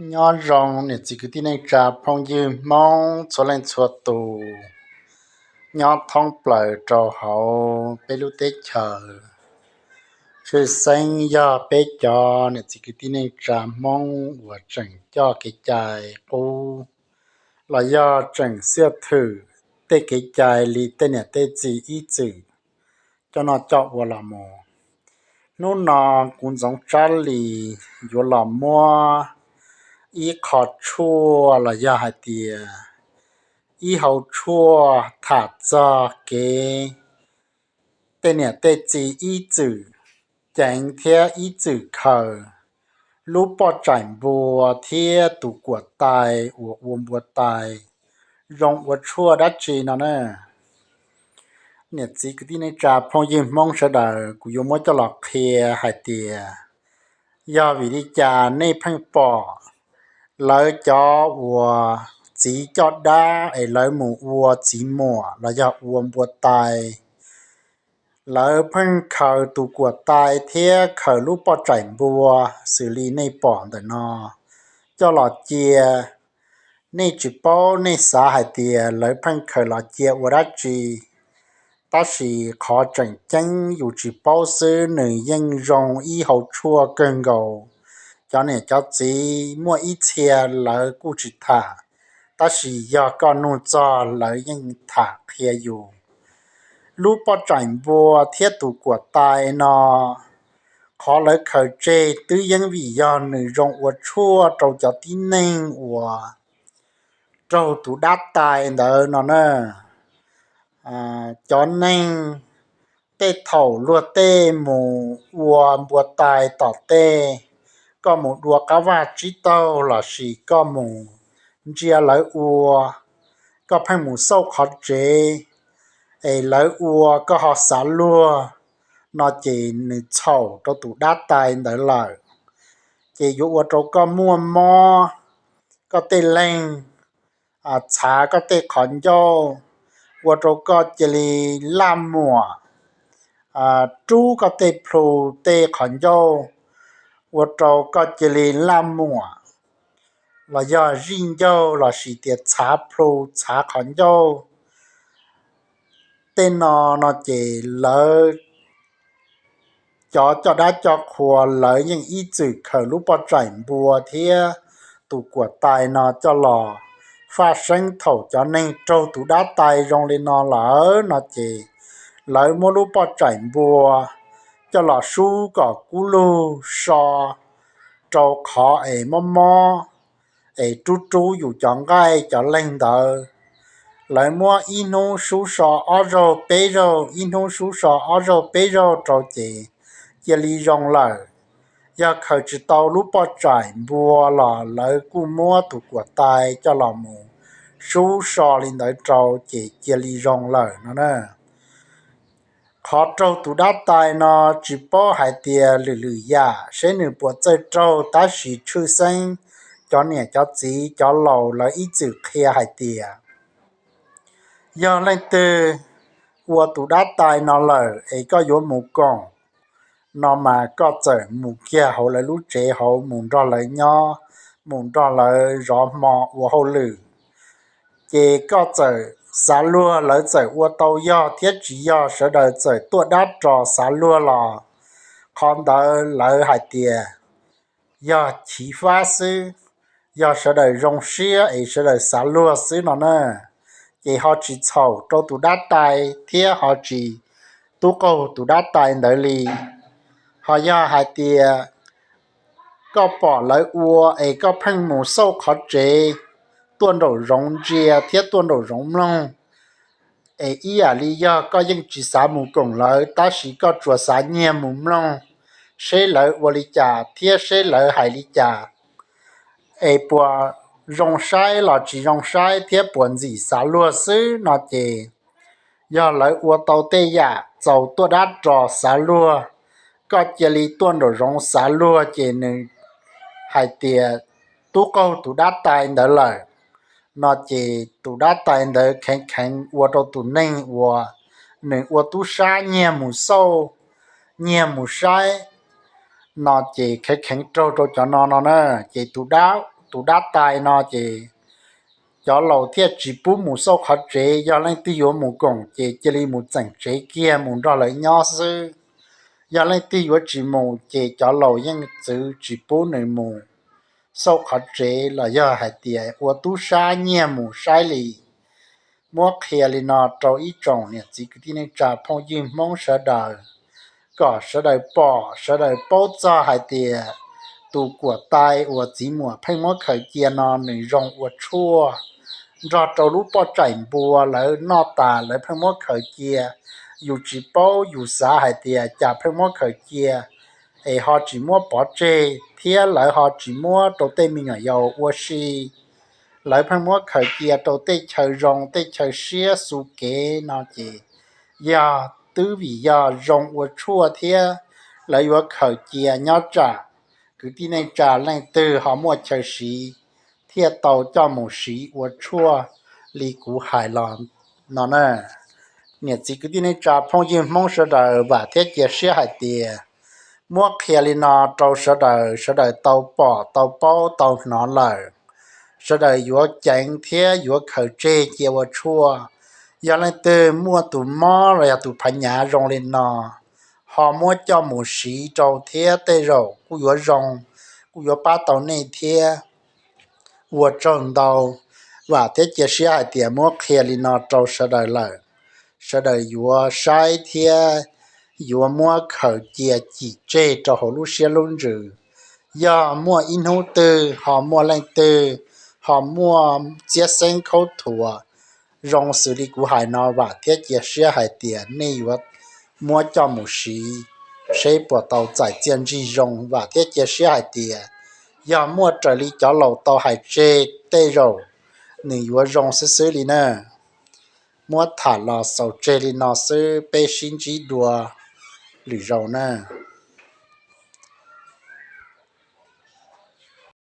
Nyob zoo niam txiv kwv tij neej tsa phooj ywg Hmoob txhua leej txhua tus nyob thoob plaws rau hauv peb lub teb chaws. Tshwj xeeb yog peb cov niam txiv kwv tij neej tsa Hmoob uas tseem coj kev cai qub los yog tseem xiaj thwm tej kev cai li tej niam tej txiv ib txwm coj noj coj ua los mus. Hnub no kuv Ntxoov Tsab Lis yuav los muab ib qho tshuaj los yog hais tias ib hau tshuaj tham txog kev tej niam tej txiv ib txwm ceev thiab ib txwm khaws lub poj tsaim npua thiab tus kuam tais uas ua npua tais zoo ua tshuaj dab tsi no na. Niam txiv kwv tij neej tsa phooj ywg Hmoob sawv daws, kuv yuav muab coj los qhia hais tias yog vim li cas nej pheej pom lawv cov uas txiv coj dab es lawv mus ua txiv muam los yog ua npua tais, lawv pheej khaws tus kuam tais thiab khaws lub poj tsaim npua xws li nej pom ntawm no coj los cia. Nej tsis paub, nej xav hais tias lawv pheej khaws los cia ua dab tsi, tab sis qhov tseem ceeb yus tsis paub xwb, nws yeej zoo ib hau tshuaj kawg nkaus. Cov niam cov txiv muaj ib txhia lawv kuj tsis tham, tab sis yog koj nug txog lawv yeej tham qhia yus. Lub poj tsaim npua thiab tus kuam tais no, qhov lawv khaws tseg twb yeej vim yog nws zoo ua tshuaj rau cov tib neeg uas raug tus dab tais ntawd no na. Cov neeg tej thaum luag tej mus ua npua tais tom tej, koj mus dua qab vaj tsib taug lossis koj mus ntsia lawv ua, koj pheej mus xauj qhov tsev es lawv ua koj ho xav luag no ces nws txhaum rau tus dab tais ntawd lawm. Ces yuav ua rau koj muaj mob, koj tej leeg txhav koj tej qhov ncauj, ua rau koj cia li laj muam, rub koj tej plhu tej qhov ncauj, ua rau koj cia li laj muam los yog zij ncaug lossis tias txhav plhu txhav qhov ncauj. Tej no no ces lawv cov coj dab coj qhua lawv yeej ib txwm khaws lub poj tsaim npua thiab tus kuam tais no coj los faj seeb thaum cov neeg raug tus dab tais zoo li no lawm no ces lawv muab lub poj tsaim npua coj los sub kom kub lug so rau qhov es mob mob es rub rub yus cov nqaij cov leeg ntawd. Lawv muab ib hnub sub so ob zaug peb zaug, ib hnub sub so ob zaug peb zaug rau ces cia li zoo lawm. Yog khaws tsis tau lub poj tsaim npua los lawv kuj muab tus kuam tais coj los mus sub so li ntawd rau ces cia li zoo lawm no na. Qhov raug tus dab tais no tsis paub hais tias lwm lwm yam seb nws puas txawj raug, tab sis tshwj xeeb cov niam cov txiv cov laus lawv ib txwm qhia hais tias yog leej twg ua tus dab tais no lawm es koj yuav mus koom no mas koj txawm mus kiag hauv lawv lub tsev hauv mus nrog lawv nyob, mus nrog lawv zov hmo ua hauj lwm, ces koj txawm xav luag lawv txawm ua tau yog thiab tsis yog sawv daws txawm tuaj dab ros xav luag los qhov ntawd lawv hais tias yog chiv fab xwb, yog sawv daws zoo siab es sawv daws xav luag xwb no na. Ces ho tsis txhaum rau tus dab tais thiab ho tsis tub qaug tus dab tais ntawd li. Ho yog hais tias koj pom lawv ua es koj pheej mus xauj qhov tsev, tuaj nraum zoov ntsia thiab tuaj nraum zoov mloog, es ib yam li yog koj yeej tsis xav mus koom lawv tab sis koj tsuas xav nyiag mus mloog seb lawv ua li cas thiab seb lawv hais li cas, es puas zoo saib los tsis zoo saib thiab puas ntxim xav luag xwb no ces yog lawv ua tau tej yam txaus tuaj dab ros xav luag, koj cia li tuaj nraum zoov xav luag ces nws hais tias tub qaug tus dab tais ntawd lawm no ces tus dab tais ntawd kheev kheev ua rau tus neeg uas nws ua tub sab nyiag mus xauj, nyiag mus saib no ces kheev kheev raug rau cov no no na. Ces tus dab tus dab tais no ces cov laus thiaj tsis pub mus xauj qhov tsev. Yog leej twg yuav mus koom ces cia li mus txeem tsev kiag mus nrog lawv nyob xwb. Yog leej twg yuav tsis mus ces cov laus yeej txwv tsis pub nws mus xauj qhov tsev los yog hais tias ua tub sab nyiag mus saib li. Muab qhia li no rau ib tsoom niam txiv kwv tij neej tsa phooj ywg Hmoob sawv daws, kom sawv daws pom sawv daws paub txog hais tias tus kuam tais uas txiv muam pheej muab khaws cia no nws zoo ua tshuaj nrog rau lub poj tsaim npua lawv noj tas lawv pheej muab khaws cia. Yus tsis paub yus xav hais tias cas pheej muab khaws cia es ho tsis muab pov tseg thiab lawv ho tsis muab rau tej me nyuam yaus ua si. Lawv pheej muab khaws cia rau tej chaw zoo tej chaw siab xu kev no ces yog twb vim yog zoo ua tshuaj thiab lawv yuav khaws cia nyob tsam kwv tij neej tsa leej twg ho muaj chaw siv thiaj tau coj mus siv ua tshuaj li kuv hais los no na. Niam txiv kwv tij neej tsa phooj ywg Hmoob sawv daws vam thiab cia siab hais tias muab qhia li no rau sawv daws, sawv daws tau pom tau paub tau hnov lawm, sawv daws yuav ceev thiab yuav khaws tseg cia ua tshuaj. Yog leej twg muaj tus mob los yog tus phav nyav zoo li no ho muab coj mus siv rau thiab tej zaum kuj yuav zoo, kuj yuav pab tau nej thiab. Ua tsaug ntau, vam thiab cia siab hais tias muab qhia li no rau sawv daws lawm, sawv daws yuav saib thiab yuav muab khaws cia cim tseg rau hauv lub siab lub ntsws. Yog muaj ib hnub twg ho muaj leej twg ho muaj txiab xeeb khaub thuas zoo xws li kuv hais no vam thiab cia siab hais tias nej yuav muab coj mus siv seb puas tau txais txiaj ntsig zoo. Vam thiab cia siab hais tias yog muaj raws li cov laus tau hais tseg tej zaum nws yuav zoo xwb xwb li na. Muab tham los xaus tseg li no xwb, peb sib ntsib dua lwm zaus na.